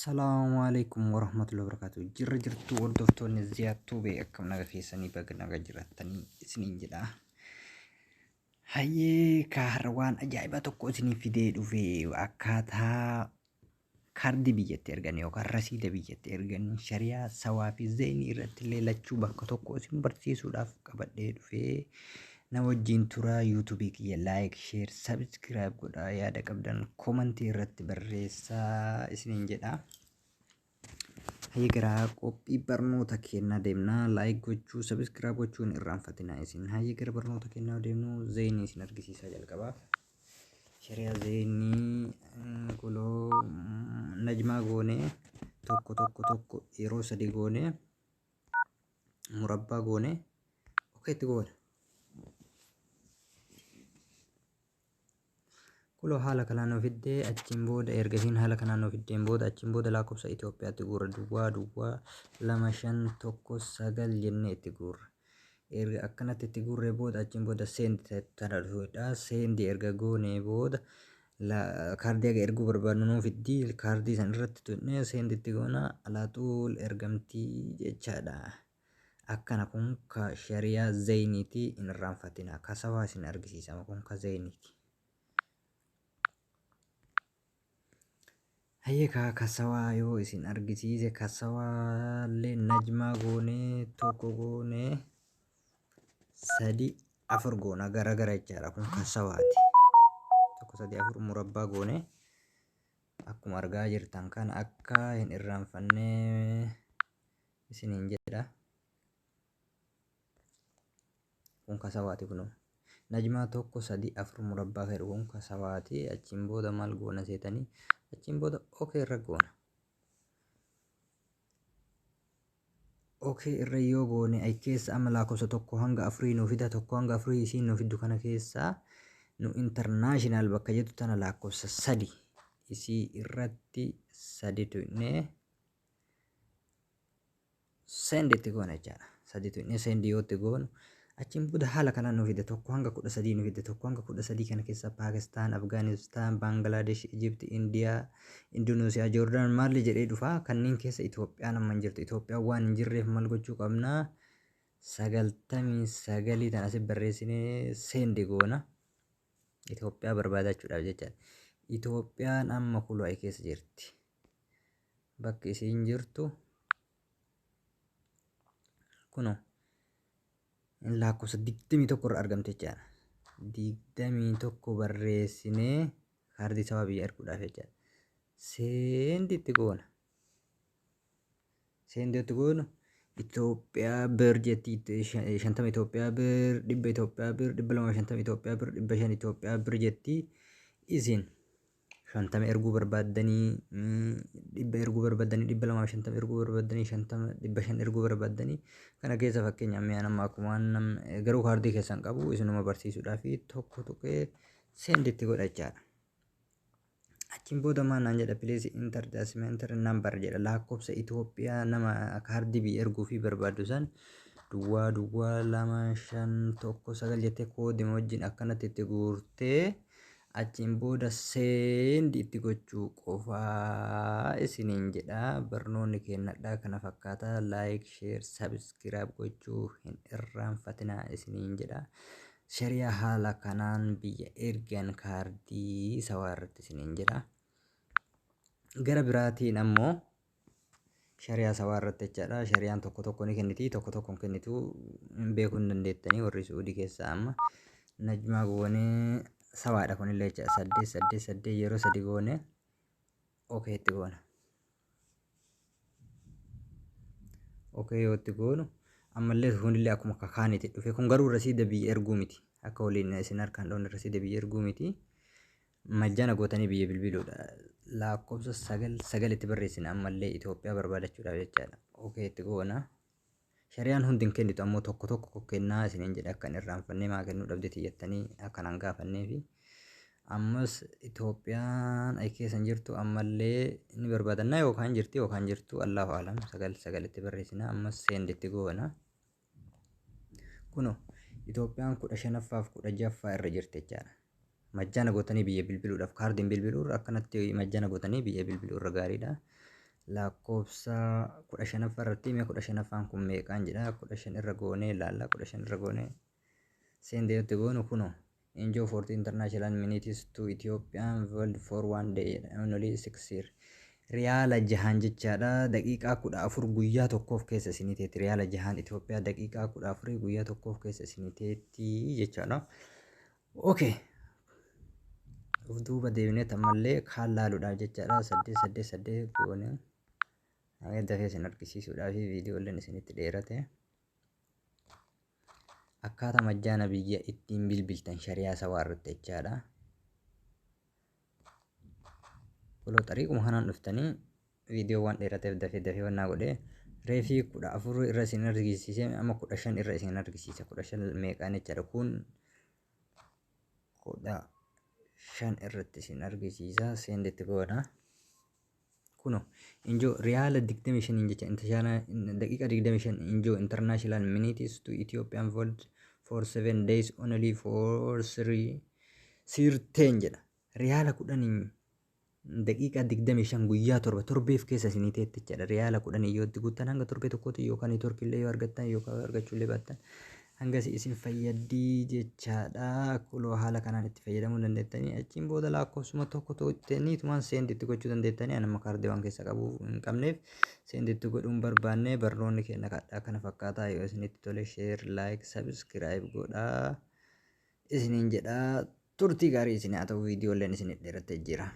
Salaamu alaikum warahmatullahi wabarakatuh. Jirra jirtu hordoftoonni Ziyaad Tube, akkam naga keessanii? Baga naga jirattanii isiniin jedha. Hayyee, kaarra waan ajaa'ibaa tokko isinii fidee dhufe. Akkaataa kaardii biyyatti ergan yookaan rasiida biyyatti ergan shariyaa sawaa fi zeenii irratti illee lachuu bakka tokko isin barsiisuudhaaf qabadhee dhufee, na wajjin tura. Yuutuubii kiyya like, share, subscribe godhaa, yaada qabdan komantii irratti barreessaa isiniin jedha. Hayyee, gara qophii barnoota kennaa deemnaa. Like gochuu, subscribe gochuu hin irraanfatinaa isin. Hayyee, gara barnoota kennaa deemnu, zeenii isin argisiisaa jalqabaaf. Shariyaa zeenii kuloo najmaa goonee, 1 1 1 yeroo 3 goonee, murabbaa goonee, okay itti goona. Kuloo haala kanaan nu fiddee. Achiin booda, erga isiin haala kanaan nu fiddeen booda, achiin booda lakkoofsa Itoophiyaatti guurra. 0 0 2 5 1 9 jennee itti guurra. Erga akkanatti itti guurree booda, achiin booda send tana dhufuudha. Send erga goonee booda, kaardii aga erguu barbaadnu nuu fiddii. Kaardii san irratti tuqnee send itti goona, alaaxuul ergamtii jechaadha. Akkana kun ka shariyaa zeyniiti, hin irraanfatina. Ka sawaa isin argisiisama, kun ka zeyniiti. Hayyee, ka sawaa yoo isin argisiise, ka sawaallee najmaa goonee, 1 goonee, 3 4 goona, gara gara jechaadha. Kun ka sawaati. 1 3 4 murabbaa goonee, akkuma argaa jirtan kana, akka hin irraanfannee isiniin jedha. Kun ka sawaati kunoo. Najmaa 1 3 4 murabbaa fedhu, kun ka sawaati. Achiin booda maal goona seetanii? Achiin booda okay irra goona. Okay irra yoo goone, ay keessa amma lakkoofsa 1 hanga 4 nuu fida. 1 hanga 4 isiin nuu fiddu kana keessaa nu international bakka jettu tana lakkoofsa 3 isii irratti 3 tuqnee send itti goona jechaadha. 3 tuqnee send yoo itti goonu, achiin booda haala kanaan nu fida. 1 hanga 13 nu fida. 1 hanga 13 kana keessa Paakistaan, Afgaanistaan, Baangilaadesh, Ijipti, Indiyaa, Indoneesiyaa, Joordaan maalli jedhee dhufa. Kanneen keessa Itoophiyaan amma hin jirtu. Itoophiyaan waan hin jirreef maal gochuu qabna? 99 tan asi barreessinee send goona. Itoophiyaa barbaadachuudhaaf jechaadha. Itoophiyaan amma kuloo keessa jirti. Bakki isiin jirtu kunoo lakkoofsa 21 irra argamte jechaadha. 21 barreessinee kaardii sabaa biyya erguudhaaf jechaadha. Send itti goona. Send itti goonu, Itoophiyaa bir jetti. 50 Itoophiyaa bir, 100 Itoophiyaa bir, 250 Itoophiyaa bir, 500 Itoophiyaa bir jetti. Isin 50 erguu barbaaddanii, 100 erguu barbaaddanii, 250 erguu barbaaddanii, 50, 500 erguu barbaaddanii, kana keessa fakkeenyaaf mi'a nama akkuma garuu kaardii keessan qabu isinuma barsiisuudhaa fi 1 tuqee send itti godha jechaadha. Achiin booda maal naan jedha? "Please enter the center number" jedha. Lakkoofsa Itoophiyaa nama kaardii biyya erguu fi barbaaddu san 0 0 2 5 1 9 jettee koodima wajjin akkanatti itti guurtee, achiin booda send itti gochuu qofaa isiniin jedha. Barnoonni kennadha kana fakkaata. Like, share, subscribe gochuu hin irraanfatinaa isiniin jedha. Shariyaa haala kanaan biyya ergan kaardii sawaa irratti isiniin jedha. Gara biraatiin ammoo shariyaa sawaa irratti jechaadha. Shariyaan tokko tokko ni kenniti, tokko tokko hin kennitu, hin beekuu hin dandeettanii warri Suudii keessaa. Amma najmaa goonee, sawaadha kunillee jecha, 8 8 8 yeroo 3 goone, okay itti goona. Okay yoo itti goonu, ammallee kunillee akkuma kakaaniitti dhufe. Kun garuu rasiida biyya erguu miti. Akka waliin isin harkaan dhoofne rasiida biyya erguu miti. Majjana gootanii biyya bilbiluudha. Lakkoofsa 9 9 itti barreessina ammallee Itoophiyaa barbaadachuudhaaf jechaadha. Okay itti goona. Shariyaan hundi hin kennitu, ammoo tokko tokko kennaa isiniin jedhe. Akka hin irraanfannee, maa kennuu dhabde xiyyattanii akkanaan gaafannee fi ammas Itoophiyaan ay keessa hin jirtu. Ammallee ni barbaadannaa, yookaan jirti yookaan jirtu, Allahu alam. 9 9 itti barreessina, ammas send itti goona. Kuno Itoophiyaan 15ffaaf 16ffaa irra jirti jechaadha. Majjana gootanii biyya bilbiluudhaaf kaardiin bilbiluu irra akkanatti majjana gootanii biyya bilbiluu irra gaariidha. Lakkoofsa 15ffaa irratti mee 15ffaan kun meeqaan jedha, 15 irra goonee ilaalla. 15 irra goonee send itti goonu kunoo enjoy 40 international minutes to Ethiopian world for one day only 6 year. Riyaala jahaan jechaadha. Daqiiqaa 14 guyyaa tokkoof keessa isinii teetti. Riyaala jahaan Itoophiyaa daqiiqaa 14 guyyaa tokkoof keessa isinii teetti jechaadha. Okay. Of duuba deebinee ammallee kaan laaluudhaaf jechaadha. 8 8 8 goone. Dafee isin argisiisuudhaaf viidiyoolleen isinitti dheerate. Akkaataa majjaana biyya ittiin bilbiltan shari'aa sawaa irratti jechaadha. Kunoo xariiquma kanaan dhuftanii, viidiyoo waan dheerateef dafee dafee wannaa godhee, reefii 14 irra isin argisiise, amma 15 irra isin argisiisa. 15 meeqaan jechaadha. Kun 15 irratti isin argisiisa. Send itti goona. Kuno enjoy riyaala 25 jecha daqiiqa 25 enjoy international minutes to Ethiopian world for 7 days only for 3 sirteen jedha. Riyaala 10 daqiiqaa 25 guyyaa 7 torbeef keessa isinii teetti jechaadha. Riyaala 10 yoo itti guuttan hanga torbee tokkooti yookaan neetworkii illee yoo argattan yookaan argachuu illee baattan hangasi isin fayyaddi jechaadha. Kuloo haala kanaan itti fayyadamuu dandeettanii, achiin booda lakkoofsuma tokko tokko send itti gochuu dandeettanii. Ani amma kaardii waan keessa qabu hin qabneef send itti godhuun barbaanne. Barnoonni keenya kadhaa kana fakkaataa. Yoo isinitti tole share, like, subscribe godhaa isiniin jedhaa. Turtii gaarii isin haa ta'u. Viidiyooleen isin dheerattee jira.